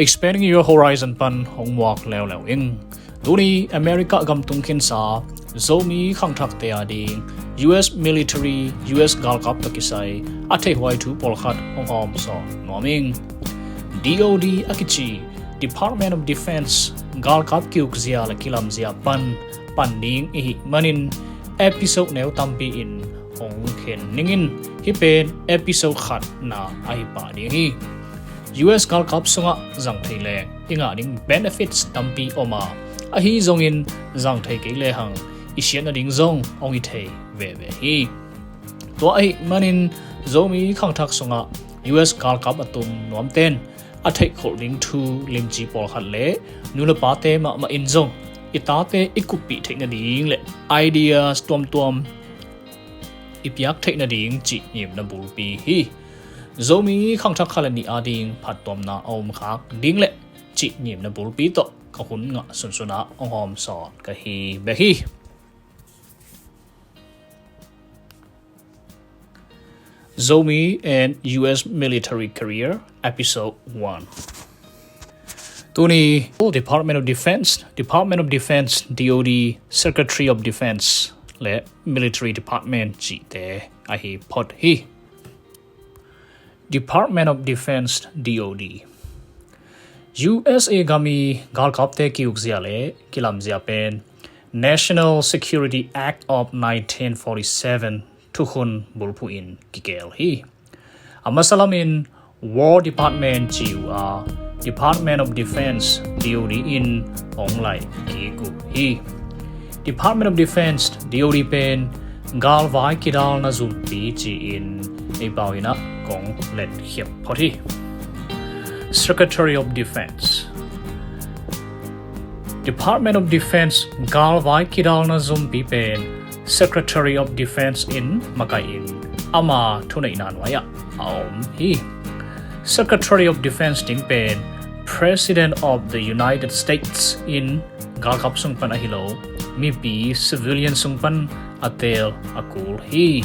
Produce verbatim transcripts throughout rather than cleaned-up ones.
Expanding Your Horizon pan hong muak leuleu ing. Tuni America gam tung khinsa Zomi khangthakte a ding U S military, U S galkap tawh kisai a theihhuai thu pawlkhat hong hawmsawn nuam ing. D O D a kici Department of Defense galkap kiukzia le kilamzia pan pan ding i hih manin episode neu tampi in hong khen ning in, hih pen episode khatna ahi pah ding hi. U S galkap sungah zang thei le i ngah ding benefits tampi om a, ahi zongin zang thei kei lehang i siat nading zong hong hi thei veve hi. Tua ahih manin Zomi khangthak sungah U S galkap a tum nuamten a theihkholh ding thu limci pawlkhat le nu le pate mahmah in zong i tate i kuppih theih nading le ideas tuamtuam i piak theih nading cih ngimna bulpi hi. Zomi khangthak khat le nih ading phattuamna a omkhak ding le cih ngimna bulpi tawh ka hun ngah sunsunah hong hawmsawn ka hi bek hi. Zomi and U S Military Career, Episode one. Tuni Department of Defense, Department of Defense, D O D, Secretary of Defense le Military Department cihte ahi phot hi. Department of Defense, D O D. U S A gam i galkapte kiukzia le kilamzia pen National Security Act of nineteen forty-seven thukhun bulphuh in kikeel hi. A masa lamin War Department ci uh a, Department of Defense, D O D in hong laih kik uh hi. Department of Defense, D O D pen galvai kidalna zumpi ci-in ei pau in ah kong letkhiat phot hi. Secretary of Defense. Department of Defense galvai kidalna zumpi pen Secretary of Defense in makaih in ama thuneihna nuai-ah a om hi. Secretary of Defense ding pen President of the United States in galkap sung pan ahi lo, mipi civilian sung pan a teel a kul hi.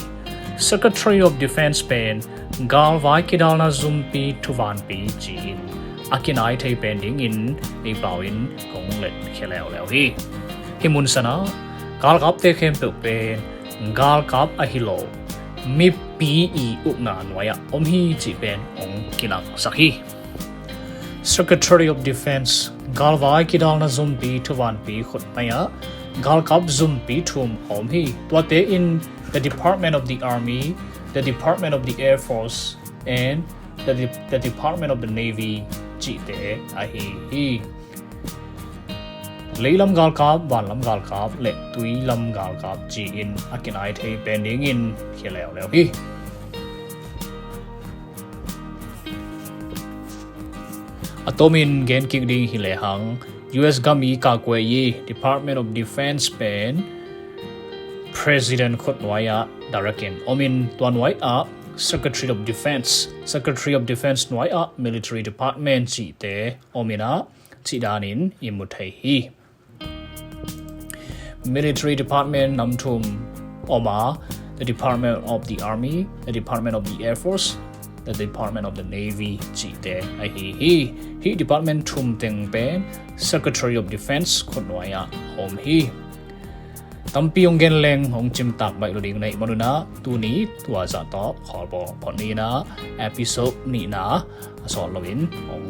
Secretary of Defense pen galvai kidalna zumpi thuvanpi ci-in a kinai thei pen dingin ei pau in kong letkhia leuleu hi. Hih mun sanah galkapte khempeuh pen galkap ahi lo, mipi i ukna nuai-ah om hi cih pen hong kilangsak hi. Secretary of Defense, galvai kidalna zumpi thuvanpi khut nuai-ah galkap zumpi thum a om hi. Tuate in the Department of the Army, the Department of the Air Force, and the, the Department of the Navy cihte ahi hi. Leilam galkap, vanlam galkap le tuilam galkap ci-in a kinai thei pen dingin khia leuleu hi. A tomin gen kik ding hi lehang, U S gam i kakuai i Department of Defense pen President khut nuai-ah direct in om in, tua nuai-ah Secretary of Defense, Secretary of Defense nuai-ah Military Department cihte om in ah cih danin i mu thei hi. Military Department nam thum om a, the Department of the Army, the Department of the Air Force, the Department of the Navy cihte ahi hi. Hih department thum teng pen Secretary of Defense khut nuai-ah om hi. Tampi hong gen leng hong cimtak baih lo ding na hih manun ah tuni tua zah tawh khawlbawl phot ni in ah episode nihna a sawt loin hong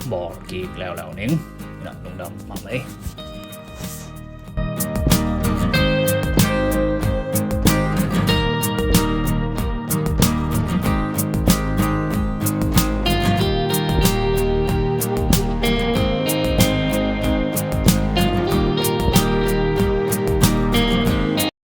bawl kik leuleu ning. Lungdam mahmah ei.